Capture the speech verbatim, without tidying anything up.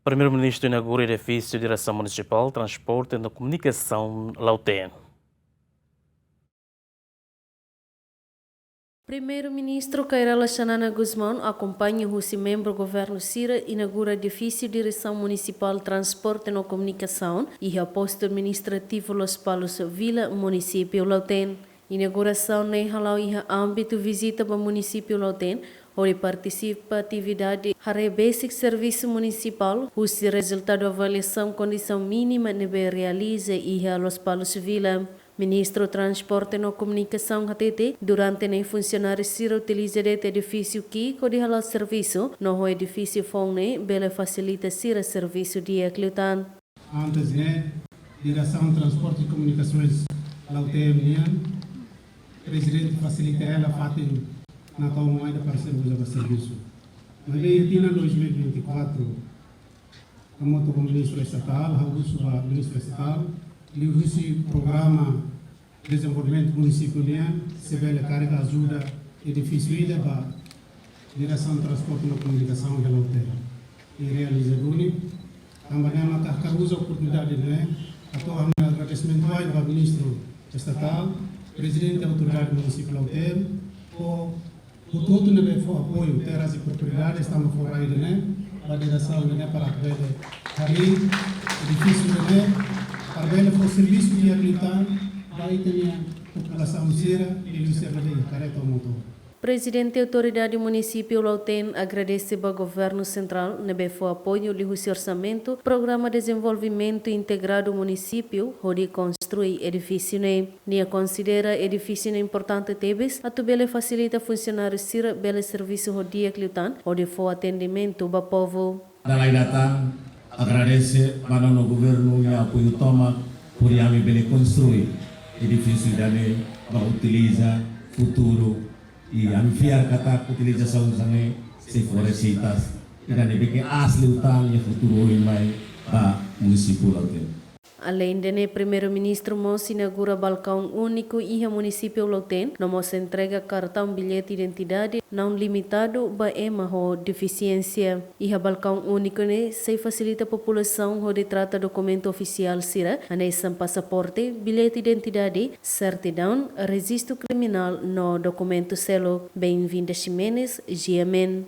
Primeiru-Ministru inaugura edifísiu Diresaun Munisipál Transporte no Komunikasaun Lautém. Primeiru-Ministru Kay Rala Xanana Gusmão akompaña husi membru governu sira inaugura edifísiu Diresaun Munisipál Transporte no Komunikasaun iha Postu Administrativu Lospalos Vila, Munisípiu Lautém. Inaugurasaun ne'e hala'o iha ámbitu vizita ba Munisípiu Lautém, hodi partisipa atividade haree besik servisu munisipál, husi rezultadu avaliasaun kondisaun mínima ne'ebé realiza iha Lospalos Vila. Ministru Transporte no Komunikasaun hatete, durante ne'e funsionáriu sira utiliza de'it edifísiu ki'ik hodi hala'o servisu, no ho edifísiu foun ne'e bele fasilita sira servisu di'ak liután. Antes ne'e, Diresaun Transporte e Comunicações Lautém nian, prezidente fasilita hela fatin Natal Moeda para ser uza ba servisu. Maibé iha tinan dois mil e vinte e quatro, hamutuk ho ministru estatál, ha'u husu ba ministru estatál, liuhusi programa dezenvolvimentu munisípiu nian, se bele karik ajuda edifísiu ida ba Diresaun Transporte no Komunikasaun iha Lautém. I realiza duni, tanba ne'e mak hakarak uza oportunidade ne'e, hato'o ha'u-nia agradesimentu wa'in ba ministru estatál, prezidente autoridade munisípiu Lautém, ho hotu-hotu ne'ebé fó apoiu, terras e propriedades, tanba fó rai ida-ne'e ba diresaun ida-ne'e para bele harii edifísiu ida-ne'e, para bele fó servisu di'ak liután ba ita-nia populasaun sira, liuliu sira ne'ebé iha karreta ou motór. Prezidente Autoridade Munisípiu Lautém agradese ba Governu Sentrál ne'ebé fó apoiu liuhusi orsamentu Programa Dezenvolvimentu Integradu Munisípiu hodi konstrui edifísiu ne'e. Nia konsidera edifísiu ne'e importante tebes atu bele fasilita funsionáriu sira bele servisu ho di'ak liután hodi fó atendimentu ba povu. Dala ida tan agradese ba nonu governu nia apoiu tomak hodi ami bele konstrui edifísiu ida-ne'e ba utiliza futuru, i ami fiar katak utilizasaun hanesan ne'e sei fó reseitas ida-ne'ebé ke aas liután iha futuru oin mai ba Munisípiu Lautém. Aleinde ne'e, Primeiru-Ministru mós inaugura balkaun úniku iha Munisípiu Lautém, no mós entrega kartaun billete identidade naun limitadu ba ema ho defisiénsia. Iha balkaun úniku ne'e sei fasilita populasaun hodi trata dokumentu ofisiál sira, hanesan pasaporte, billete identidade, sertidaun, rejistu kriminál no dokumentu seluk. Benvinda Ximenes, G M N.